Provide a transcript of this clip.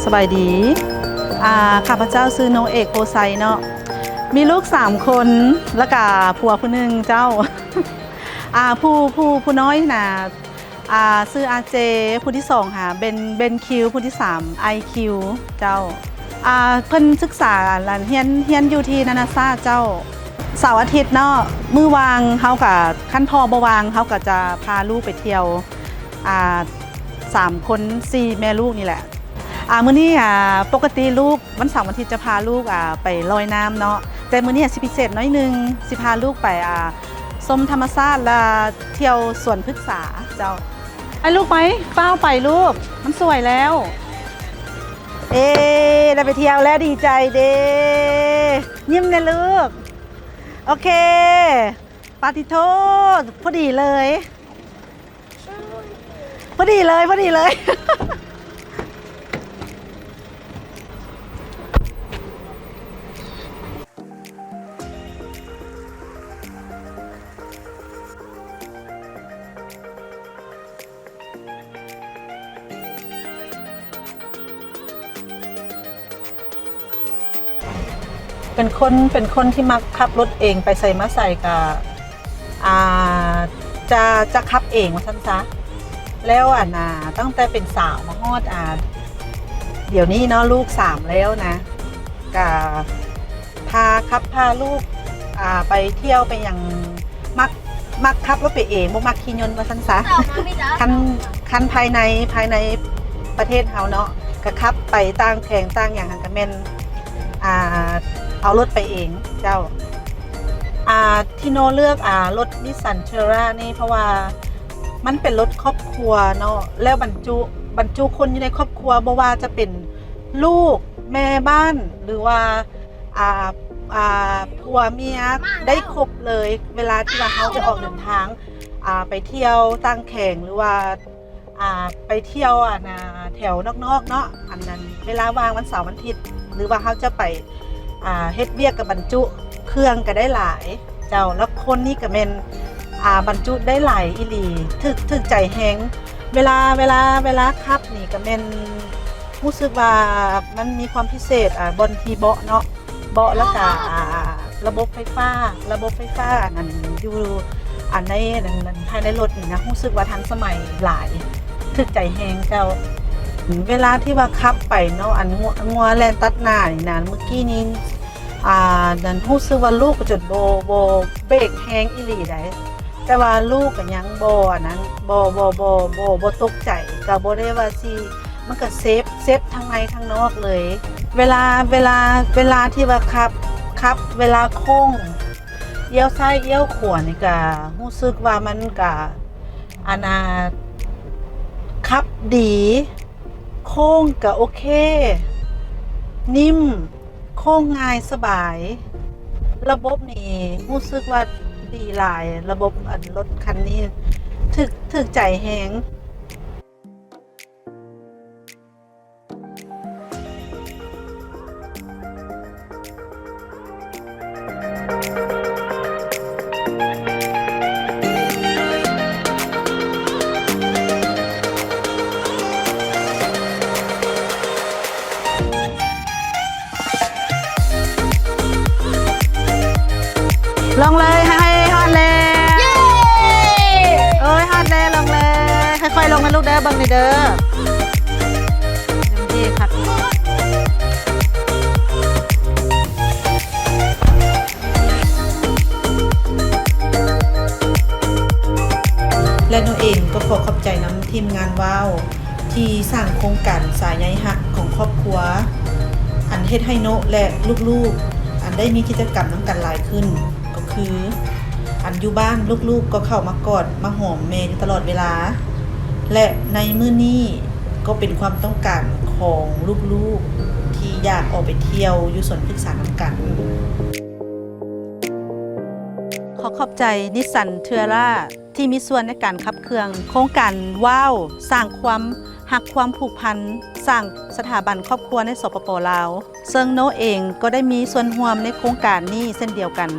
ສະບາຍດີ ອາ ຂ້າພະເຈົ້າຊື່ໂນເອກ ໂພໄຊເນາະ ມີລູກສາມຄົນ ລະກະຜົວຜູ້ໜຶ່ງເຈົ້າ ອາ ຜູ້ ຜູ້ ຜູ້ນ້ອຍນະ ອາ ຊື່ອາເຈ ຜູ້ທີສອງຫາ ເບັນ ເບັນຄິວ ຜູ້ທີສາມໄອຄິວເຈົ້າ ອາ ເພິ່ນສຶກສາ ອັນ ຮຽນ ຮຽນຢູ່ທີ່ນານາຊາດເຈົ້າ ເສົາອາທິດເນາະ ມື້ວ່າງເຮົາກະ ຄັນພໍ່ບໍ່ວ່າງ ເຮົາກະຈະພາລູກໄປທ່ຽວ ອາ ສາມຄົນ ສີ່ແມ່ລູກນີ້ແຫຼະ ອາ ມື້ນີ້ ອາ ປົກກະຕິລູກ ວັນເສົາວັນທິດຈະພາລູກ ອາ ໄປລອຍນ້ຳເນາະ ແຕ່ມື້ນີ້ຊິພິເສດໜ້ອຍໜຶ່ງ ຊິພາລູກໄປ ອາ ຊົມທຳມະຊາດ ລະທ່ຽວສວນພຶກສາເຈົ້າ. ໄປລູກໄປ ຟ້າວໄປລູກ ມັນສວຍແລ້ວ. ເອ ໄດ້ໄປທ່ຽວແລ້ວ ດີໃຈເດ້ ຍິ້ມແນ່ລູກ. ໂອເຄ ປາຕິໂທ ພໍດີເລີຍ. ພໍດີເລີຍ ພໍດີເລີຍ. ເປັນຄົນ ເປັນຄົນທີ່ມັກຂັບລົດເອງ ໄປໃສມາໃສກະ ອ່າ ຈະ ຈະຂັບເອງວ່າຊັ້ນຊະ ແລ້ວ ອັນ ອ່າ ຕັ້ງແຕ່ເປັນສາວມາຮອດ ອ່າ ດຽວນີ້ເນາະ ລູກສາມແລ້ວນະ ກະພາ ຂັບພາລູກ ອ່າ ໄປທ່ຽວໄປຫຍັງ ມັກ ມັກຂັບລົດໄປເອງ ບໍ່ມັກຂີ່ຍົນວ່າຊັ້ນຊະ ຄັນ ຄັນພາຍໃນ ພາຍໃນປະເທດເຮົາເນາະ ກະຂັບໄປຕ່າງແຂວງຕ່າງຫຍັງຫັ້ນກະແມ່ນ ອ່າ ເອົາລົດໄປເອງເຈົ້າ. ອ່າ ທີ່ໂນເລືອກ ອ່າ ລົດນິສສັນເທີຣານີ້ ເພາະວ່າມັນເປັນລົດຄອບຄົວເນາະ ແລ້ວບັນຈຸ ບັນຈຸຄົນຢູ່ໃນຄອບຄົວ ບໍ່ວ່າຈະເປັນລູກ ແມ່ບ້ານ ຫຼືວ່າ ອ່າ ອ່າ ຜົວເມຍ ໄດ້ຄົບເລີຍ ເວລາທີ່ວ່າເຮົາຈະອອກເດີນທາງ ອ່າ ໄປທ່ຽວຕ່າງແຂວງ ຫຼືວ່າ ອ່າ ໄປທ່ຽວ ອັນ ອ່າ ແຖວນອກໆເນາະ ອັນນັ້ນ ເວລາວ່າງວັນເສົາວັນທິດ ຫຼືວ່າເຮົາຈະໄປ ອ່າ ເຮັດວຽກ ກະບັນຈຸເຄື່ອງກະໄດ້ຫຼາຍເຈົ້າ ແລ້ວຄົນນີ້ກະແມ່ນ ອ່າ ບັນຈຸໄດ້ຫຼາຍອີ່ຫຼີ ຖືກ ຖືກໃຈແຮງ ເວລາ ເວລາ ເວລາຂັບນີ້ກະແມ່ນ ຮູ້ສຶກວ່າມັນມີຄວາມພິເສດ ອ່າ ບ່ອນທີ່ເບາະເນາະ ເບາະ ແລ້ວກະ ອ່າ ລະບົບໄຟຟ້າ ລະບົບໄຟຟ້າ ອັນນັ້ນ ຢູ່ ອັນໃນ ອັນນັ້ນ ພາຍໃນລົດນີ້ນະ ຮູ້ສຶກວ່າທັນສະໄໝຫຼາຍ ຖືກໃຈແຮງເຈົ້າ. ເວລາທີ່ວ່າຂັບໄປເນາະ ອັນ ງົວ ງົວແລ່ນຕັດໜ້ານີ້ນະ ມື້ກີ້ນີ້ ອ່າ ນັ້ນ ຮູ້ສຶກວ່າລູກກະຈົນບໍ່ ບໍ່ເບຣກແຮງອີ່ຫຼີໃດ ແຕ່ວ່າລູກກະຍັງບໍ່ ອັນນັ້ນ ບໍ່ ບໍ່ ບໍ່ ບໍ່ ບໍ່ຕົກໃຈ ກະບໍ່ໄດ້ວ່າຊິ ມັນກະເຊບ ເຊບທັງໃນທັງນອກເລີຍ. ເວລາ ເວລາ ເວລາທີ່ວ່າຂັບ ຂັບ ເວລາໂຄ້ງ ລ້ຽວຊ້າຍລ້ຽວຂວານີ້ກະຮູ້ສຶກວ່າມັນກະ ອັນນ່າ ຂັບດີ ໂຄ້ງກະໂອເຄ ນິ້ມ ໂຄ້ງງ່າຍສະບາຍ ລະບົບນີ້ຮູ້ສຶກວ່າດີຫຼາຍ ລະບົບ ອັນ ລົດຄັນນີ້ ຖືກ ຖືກໃຈແຮງ. ລົງເລີຍ ໃຫ້ຮອດແລ້ວ ເອີຍ ຮອດແລ້ວ ລົງເລີຍ ຄ່ອຍໆລົງນະລູກເດີ ເບິ່ງນີ້ເດີ ເຕັມທີ່ຄັກ. ແລະ ໂນເອງກໍຂໍຂອບໃຈນຳທີມງານວ້າວ ທີ່ສ້າງໂຄງການສາຍໃຍຮັກຂອງຄອບຄົວ ອັນເຮັດໃຫ້ໂນ ແລະ ລູກໆ ອັນໄດ້ມີກິດຈະກຳນຳກັນຫຼາຍຂຶ້ນ ກໍຄື ອັນຢູ່ບ້ານລູກໆກໍເຂົ້າມາກອດມາຫອມແມ່ຢູ່ຕະຫຼອດເວລາ ແລະ ໃນມື້ນີ້ກໍເປັນຄວາມຕ້ອງການຂອງລູກໆ ທີ່ຢາກອອກໄປທ່ຽວຢູ່ສວນພຶກສານຳກັນ. ຂໍຂອບໃຈ Nissan Terra ທີ່ມີສ່ວນໃນການຂັບເຄື່ອນໂຄງການວ້າວ ສ້າງຄວາມຮັກຄວາມຜູກພັນ ສ້າງສະຖາບັນຄອບຄົວໃນ ສປປ ລາວ ເຊິ່ງໂນເອງກໍໄດ້ມີສ່ວນຮ່ວມໃນໂຄງການນີ້ເຊັ່ນດຽວກັນ.